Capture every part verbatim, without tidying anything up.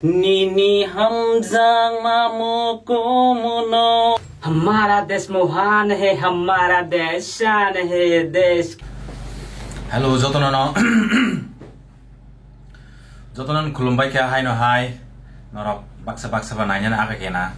Nini hamjakma mukumuno. हमारा देश महान है, हमारा देश शान है, देश। Hello, jotono no. Jotono khulumbai kha haino hai. Norok baksa baksa ba nainani aka kena.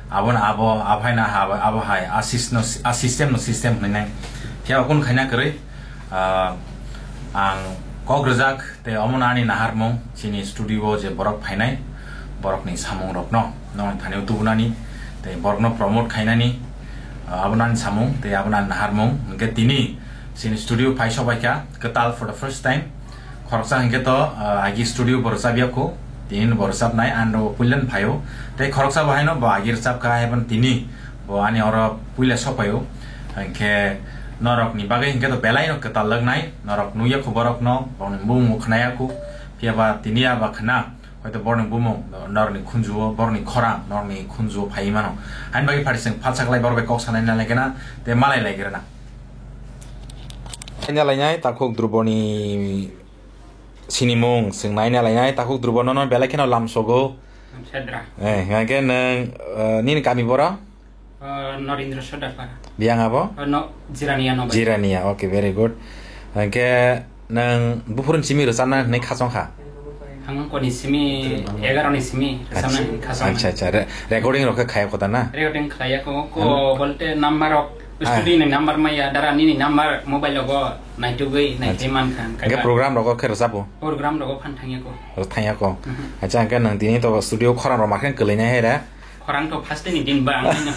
Abo no abo, abo hai na ha, abo hai. A sys-, no, a system no system hinwi nai. Phiya kun khaina kwrwi. Ah, ang kok rwjak. Tei omo no ani naharmung, chini studio o je borok phainai, borokni samungrokno nokni thani o tubunani, tei borokno promote khainani, ah, abono ani samung, tei abono ani naharmung. Hwnkhe tini chini studio phai sobaikha, kwtal for the first time. Khoroksa hwnkhe to, ah, agi studio bo rwchapya kho, tini bo rwchapnai, ano puilan phaio. Tei khoroksa bo haino bo agi rwchapkha, haibon tini bo ani oro puila sokphaio. Hwnkhe norokni bagwi hwnkhe to belaino kwtal wngnai. Norok nukya kho borokno, borokni bumung bo khwnaya kho. Phiya ba tini ya ba khwna, hoito borokni bumung norokni khunju-o, borokni khorang norokni khunju-o phaiwi mano. Haini bagwi pharising phatsa khlai borok bai kok sanai nai lai khe na, tei malai lai khe rwna. Naina lainai takhuk Dhruboni sinimung, chwng naina lainai takhuk Dhrubo nono belai kheno lamsogo. Sedra. Eh, hwnkhe nwng, eh, nini kami boro? Ah, Norindra Sodapara. Biyang abo? Ah, no, Jirania no bai. Jirania, okay, very good. Hwnkhe nwng buphuruni simi rwchapna hinwi khachong kha? Ang koni simi, egaroni simi rwchapna hinwi khachong. Acha, acha. Re-, recording rok khe khaya kho da na? Recording khaya kho, ko bolte number rok, ah, studio ni number maya, dara nini number mobile logo naitugwi naitwi mankha. Hwnkhe program rogo khe rwchapo? Program rogo phan thangya kho. Thangya kho. Mhm. Acha, hwnkhe nwng tini to studio khorang rok makhe kwlwinai hai da? Khorang to first ni din ba ang nino.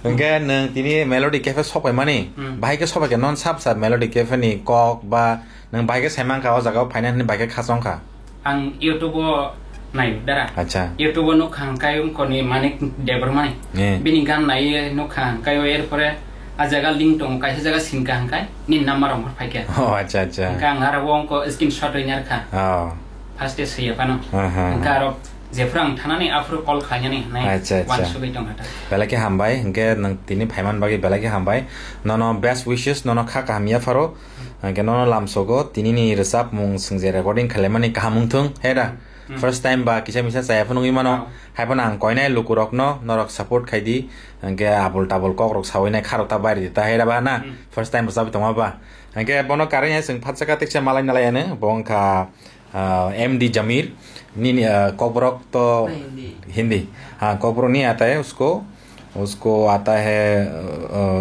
Hwnkhe nwng tini Melody Cafe sokpaimani, hmm, bahai khe sokpai khe non sab sab Melody Cafe ni kok ba nwng bahai khe saimankha o jaga o phaina hinwi bahai khe khachong kha? Ang YouTube o nai dara. Acha. YouTube o nukha hwnkhe wngkoni Manik Debbarmani. Eh. Bini gan nai nukha hwnkhe o, erpore a jaga link tongo, kaisa jaga sinkha hwnkhe nini number rok phai khe. Oh, acha, acha. Hwnkhe ang aro o wngkha screenshot rwina rwkha. Oh. First day swiya phano. Aha. Hwnkhe aro jephuru ang thanani aphuru call khlainani hinwi, acha, acha, wansugwi tongkha ta. Belai khe hambai, hwnkhe nwng tini phaiman bagwi belai khe hambai. Nono best wishes, nono kha kaham yapharo. Hwnkhe nono lamsogo, tinini rwchapmung chwng je recording khailaimani kaham wngthung, he da? Hmm. First time ba kisa misa chaya phano wngwi mano. Oh. Haiphano ang koinai lukurokno norok support khaidi. Hwnkhe abul tabul kokrok sawi nai kharok ta bairidi ta, he da ba na? Hmm. First time rwchapwi tongma ba. Hwnkhe bono karwi hai chwng phatsa katiksa malai nalai ano, bo wngkha Ah, M D Jamir, nini, ah, kokborok to Hindi. Hindi. हाँ, kokborok नहीं आता है उसको, उसको आता है, अ,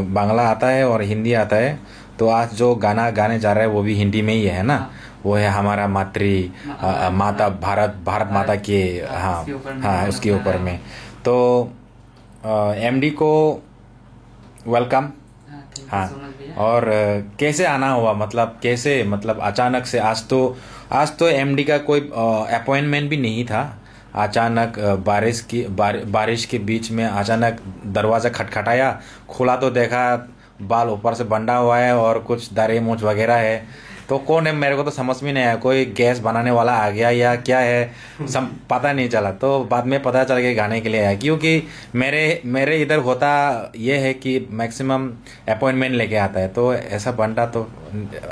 बांग्ला आता है और हिंदी आता है। तो आज जो गाना गाने जा रहा है, वो भी हिंदी में ही है ना? हाँ। वो है हमारा मातृ, मा-, अ, अ, माता हाँ। भारत, भारत माता भारत, के, हाँ, हाँ, उसके ऊपर में हाँ, गाना उसके बना ऊपर रहा है। में। तो, अ, M D को welcome। हाँ, thank you हाँ, so much भैया। और, अ, कैसे आना हुआ? मतलब, कैसे, मतलब, अचानक से आज तो, आज तो M D का कोई, अ, अपॉइंटमेंट भी नहीं था। अचानक, अ, बारिश की, बार-, बारिश के बीच में अचानक दरवाज़ा खटखटाया, खुला तो देखा, बाल ऊपर से बंधा हुआ है और कुछ दाढ़ी मूंछ वगैरह है। तो कौन है, मेरे को तो समझ में नहीं आया, कोई गैस बनाने वाला आ गया या क्या है, सम-, पता नहीं चला। तो बाद में पता चल गया गाने के लिए आया, क्योंकि मेरे, मेरे इधर होता ये है कि मैक्सिमम अपॉइंटमेंट लेके आता है, तो ऐसा बंदा तो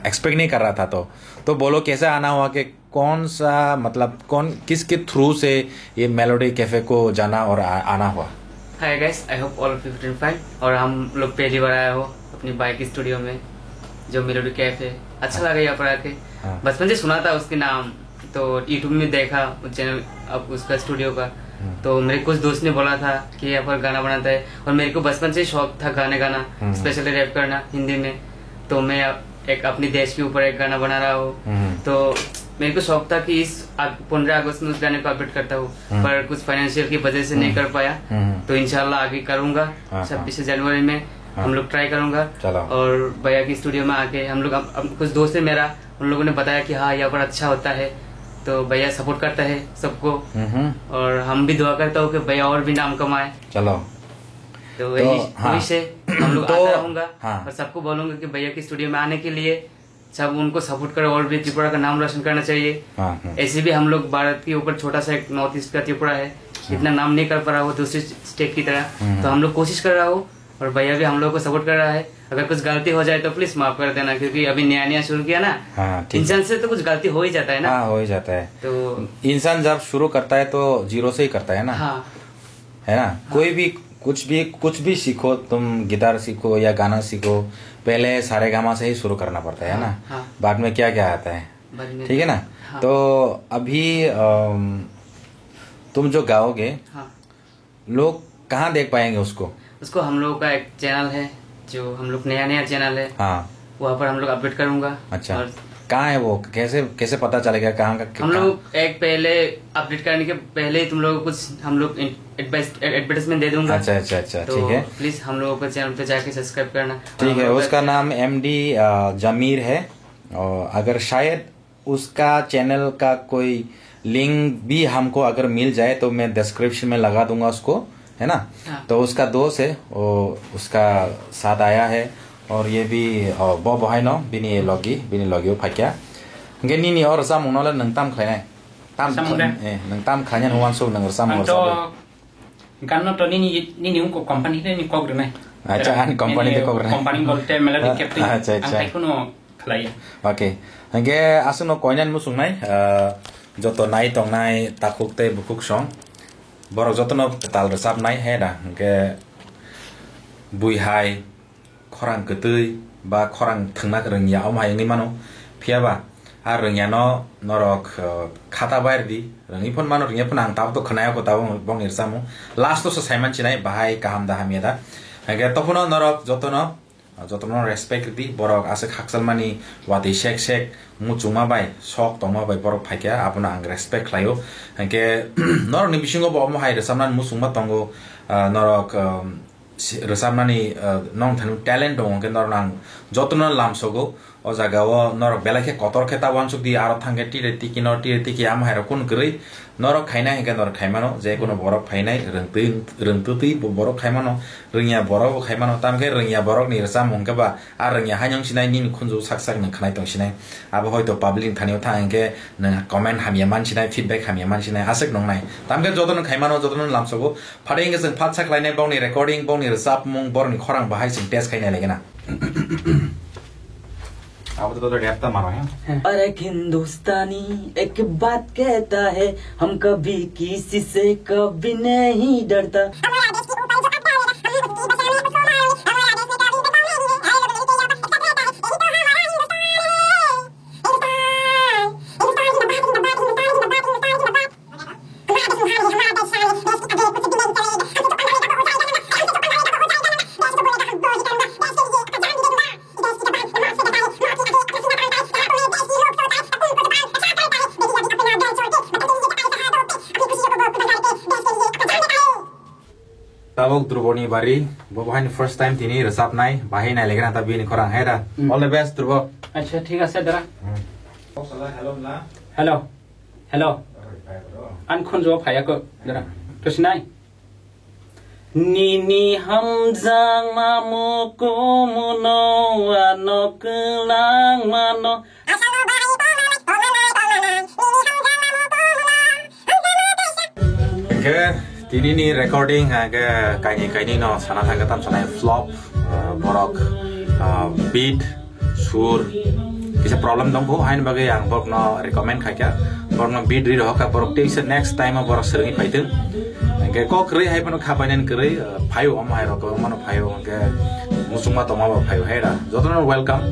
एक्सपेक्ट नहीं कर रहा था। तो, तो बोलो कैसे आना हुआ, कि कौन सा, मतलब, कौन, किसके थ्रू से ये मेलोडी कैफे को जाना और आ-, आना हुआ? Hi guys, I hope all of you doing fine। और हम लोग पहली बार आया हो अपनी बाइक स्टूडियो में, जो मेलोडी कैफे। अच्छा हाँ। लगा यहाँ पर आके। हाँ। बचपन से सुना था उसके नाम, तो YouTube में देखा वो चैनल, अब उसका स्टूडियो का। हम्म। तो मेरे कुछ दोस्त ने बोला था कि यहाँ पर गाना बनाता है, और मेरे को बचपन से शौक था गाने गाना, हम्म। स्पेशली रैप करना हिंदी में। तो मैं अब एक अपने देश के ऊपर एक गाना बना रहा हूँ। हम्म। तो मेरे को शौक था कि इस अग-, पन्द्रह अगस्त में उस गाने को अपडेट करता हूँ, हम्म। पर कुछ फाइनेंशियल की वजह से नहीं हम्म। कर पाया। हम्म। तो इंशाल्लाह आगे करूँगा हाँ, हाँ। छब्बीस जनवरी में हाँ। हम लोग ट्राई करूँगा। चलो। और भैया की स्टूडियो में आके हम लोग, अब, अब कुछ दोस्त है मेरा, उन लोगों ने बताया कि हाँ, यहाँ पर अच्छा होता है, तो भैया सपोर्ट करता है सबको। हम्म। और हम भी दुआ करता हूँ कि भैया और भी नाम कमाए। चलो। तो तो, वही, हाँ। वही से हम लोग तो, आता रहूंगा हाँ। और सबको बोलूंगा कि भैया की स्टूडियो में आने के लिए सब उनको सपोर्ट करो और भी त्रिपुरा का नाम रोशन करना चाहिए। हाँ, हम्म। ऐसे भी हम लोग भारत के ऊपर छोटा सा एक नॉर्थ ईस्ट का त्रिपुरा है, हम्म। इतना नाम नहीं कर पा रहा वो दूसरी स्टेट की तरह, हम्म। तो हम लोग कोशिश कर रहा हो और भैया भी हम लोग को सपोर्ट कर रहा है। अगर कुछ गलती हो जाए तो प्लीज माफ कर देना, क्योंकि अभी नया नया शुरू किया ना। हाँ, ठीक है। इंसान से तो कुछ गलती हो ही जाता है ना। हाँ, हो ही जाता है। तो इंसान जब शुरू करता है तो जीरो से ही करता है ना। हाँ। है ना? हाँ। कोई भी, कुछ भी, कुछ भी सीखो, तुम गिटार सीखो या गाना सीखो, पहले सारेगामा से ही शुरू करना पड़ता है, है ना? हाँ, हाँ। बाद में क्या क्या आता है? बाद में ठीक है ना? हाँ। तो अभी, अम, तुम जो गाओगे, हाँ। लोग कहाँ देख पाएंगे उसको? उसको हम लोगों का एक चैनल है, जो हम लोग नया नया चैनल है, हाँ। वहाँ पर हम लोग अपडेट करूँगा। अच्छा। और कहाँ है वो? कैसे, कैसे पता चलेगा कहाँ का, हम कहाँ? लोग एक पहले अपडेट करने के पहले ही तुम लोगों को कुछ हम लोग इन-, एडवाइस, एड-, एडवर्टाइजमेंट दे दूंगा। अच्छा, अच्छा, अच्छा, तो ठीक है। प्लीज हम लोगों के चैनल पे जाके सब्सक्राइब करना। ठीक हम है, लोगों का उसका चैनल नाम एमडी, अ, जमीर है। और अगर शायद उसका चैनल का कोई लिंक भी हमको अगर मिल जाए तो मैं डिस्क्रिप्शन में लगा दूंगा उसको, है ना? हाँ। तो उसका दोस्त है, वो उसका साथ आया है, और ये भी, अ, bo bo haino bini logi, bini logi o phaikya. Hingke nini o rwchapmung no le nwng tam khlainai? Tam Rwchapmung de? Eh, nwng tam khlainai hwnwi uansuk nwng rwchapmung Ang to rwchapmung. Ganno to nini, nini wngkha company ni kok rwnai. Acha, ani company ni kok rwnai. Company bolte melody captain. Acha, acha. Ang tai kheno khlai. Okay. Hingke aswkno koinani muchungnai, ah, joto nai tongnai takhuk tei bukhuk song. Borok jotono kwtal rwchapnai he da. Hingke bui hai khorang kwtwi ba khorang thwngna rwngya omo hai wngwi mano. Phiya ba a rwngya no norok, uh, khata bai rwdi, rwngwi phano mano, rwngya phano ang tabuk to khwnaya kho tabuk bongni rwchapmung. Last o se saiman sinai bahai kaham da hamya da. Hingke tophuno norok jotono, uh, jotono respect rwdi, borok aswk hakchalmani watwi sek sek muchungma bai sok tongma bai borok phaikha, abono ang respect khlaio. Hingke norokni bisingo bo omo hai rwchapnani muchungma tongo, uh, norok, um, si-, rwchapnani, ah, nong thani talent tongo, hwnkhe norok nang jotono lamsogo. O jaga o norok belai khe kotor khe ta uansuk di, aro thang khe tire tiki no, tire tiki amo hai rok kunu kwrwi norok khaina hinkhe norok khai mano, je kono borok phainai rwngtwi, rwngtwtwi bo borok khai mano, rwngya borok bo khai mano, tamkhe rwngya borok ni rwchapmung khe ba a rwngya haino wng sinai, nini khunju sak sak nwng khwnai tong sinai, abo hoito public ni thani o thang hinkhe nwng comment hamya man sinai, feedback hamya man sinai, aswk nongnai, tamkhe jotono khai mano, jotono lamsogo. Phari hingke chwng phatsa khlainai bongni recording, bongni rwchapmung, borokni khorang bahai chwng test khai nailaigena. Abo to rap ta mano, he? और एक हिंदुस्तानी एक बात कहता है, हम कभी किसी से कभी नहीं डरता। Tabuk Dhrubo ni bari, bo bahai ni first time tini rwchapnai, bahai nai legena ta bini khorang, hai da. Hmm. All the best, Dhrubo. Acha, thik ase, dara. Hmm. Hello, hello. Hello. An khunjo phaya ko, dara. To sinai. Nini hamjakma mukumu no ano kwlangma no. Hingke tini ni recording hingke kaini kaini no sana thangkhe tam sanai flop, ah, borok, ah, beat, sur, kisa problem tongkho, haini bagwi ang borokno recommend khaikha, borokno beat ri rohorkha, borok teisa next time o borok swrwngwi phaithwng. Hingke kok kwrwi hai phano kha painani kwrwi, ah, phaio, omo hai rok omo no phaio, hingke muchungma tongma bo phaio, hai da, jotono welcome.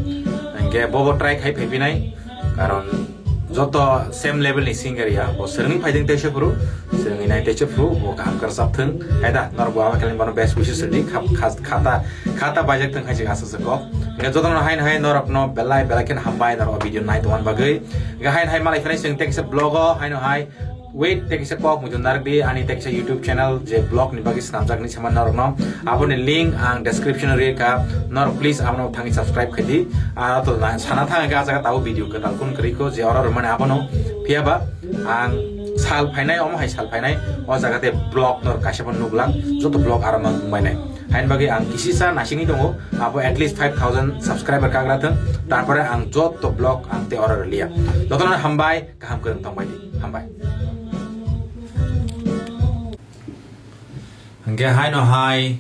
Hingke bo bo try khai phaiphinai, karon joto same level ni singer ya, bo swrwngwi phaithwng teisa phuru, swrwngwi nai teisa phuru, bo kaham kwrwchap thwng, hai da, norok bo ama khe bono best wishes rwdi, kha-, kha-, khata, khata baijak thwng hai se aswk se kok. Hingke jotono haino hai norokno belai belai khe hambai norok video nai tongmani bagwi. Hingke haino hai malai phai chwng teisa vlog o haino hai wait, teisa kok muitu narwk di, ani teisa YouTube channel je vlog ni bagwi swnamjak ni sama norokno. Aboni link ang description o rikha, norok please abono thangwi subscribe khai di. Aro to na-, sana thang hingke ah jaga tabuk video kwtal kun kwrwi ko je oro rwmani abono. Phiya ba ang sal phainai, omo hai sal phainai, o jaga te vlog norok kaisa bo nuklang, joto vlog aro mang wngbainai. Haini bagwi ang kisisa naisingwi tongo, abo at least five thousand subscriber kagra thwng, tarpore ang joto vlog ang te oro rwliya. Jotono hambai, kaham kwrwng tongbai di, hambai. Hingke haino hai,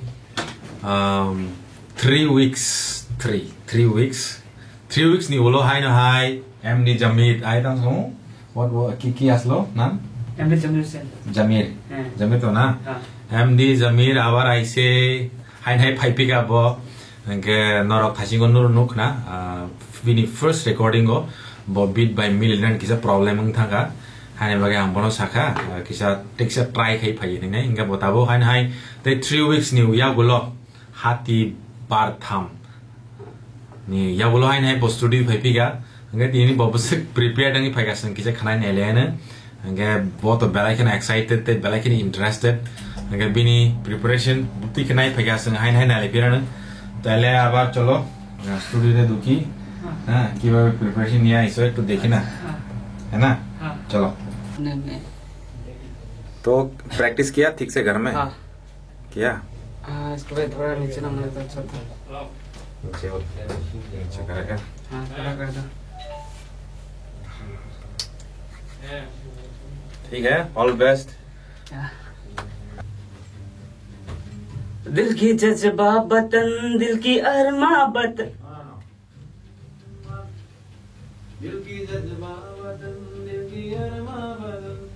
um, three weeks Three, three weeks. Three weeks ni ulo haino hai M D Jamir, ai tang song. What, what, ki, ki aslo nam? M D Jamir Hussain. Jamir. Hmm. Jamir to na? Ah. M D Jamir abar aise hain hai phai pika bo. Hingke norok thaisingo nur nuk na, ah, bini first recording o bo Beat by Millionaire kisa problem wng thangkha. Haini bagwi ang bono sakha, ah, kisa teksa try khai phai hinwi. Hingke bo tabuk hain hai tei three weeks ni yagulo hati bar tham ni yagulo hain hai bo studio phai pika. Hingke tini bo bwswk prepared wngwi phaikha, chwng kisa khnai nailaiano. Hingke bo to belai kheno excited tei belai kheno interested. Hingke bini preparation bwtwi khe nai phaikha, chwng hain hai nailai pirano. Taile abar cholo, ah, studio de duki. Ha, kibabe preparation niya iso ektu dekhi na. Hai na? Cholo. नहीं, नहीं। तो प्रैक्टिस किया ठीक से घर में? हाँ। किया? हाँ, इसको भाई थोड़ा नीचे ना, मैं तो अच्छा था। नीचे हो। नीचे करेगा। हाँ, थोड़ा कर दो। ठीक है, ऑल बेस्ट। हाँ। दिल की जज्बा बतन, दिल की अरमा बतन। दिल की जज्बा बतन, दिल की अरमा बतन।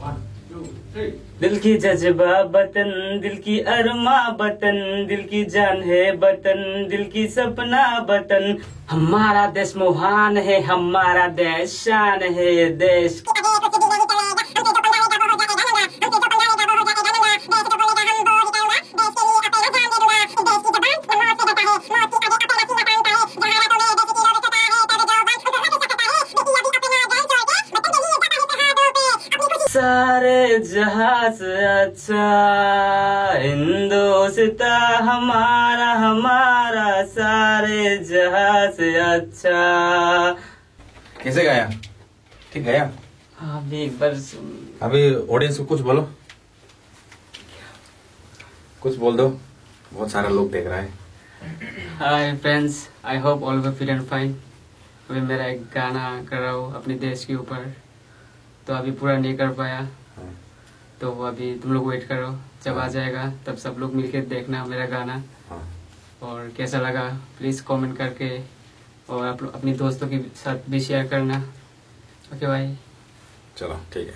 One, two, three. दिल की जज्बा बतन, दिल की अरमा बतन, दिल की जान है बतन, दिल की सपना बतन। हमारा देश महान है, हमारा देश शान है, देश। सारे जहां से अच्छा हिंदुस्तान हमारा, हमारा सारे जहां से अच्छा। कैसे गाया? ठीक गाया? हाँ, अभी एक बार सुन। अभी ऑडियंस को कुछ बोलो, कुछ बोल दो, बहुत सारा लोग देख रहा है। Hi friends, I hope all of you fit and fine। अभी मेरा एक गाना कर रहा हूँ अपने देश के ऊपर, तो अभी पूरा नहीं कर पाया। हाँ। तो वो अभी तुम लोग वेट करो, जब आ हाँ। जाएगा तब सब लोग मिलके देखना मेरा गाना। हाँ। और कैसा लगा प्लीज कमेंट करके, और आप लोग अपने दोस्तों के साथ भी शेयर करना। ओके भाई। चलो ठीक है।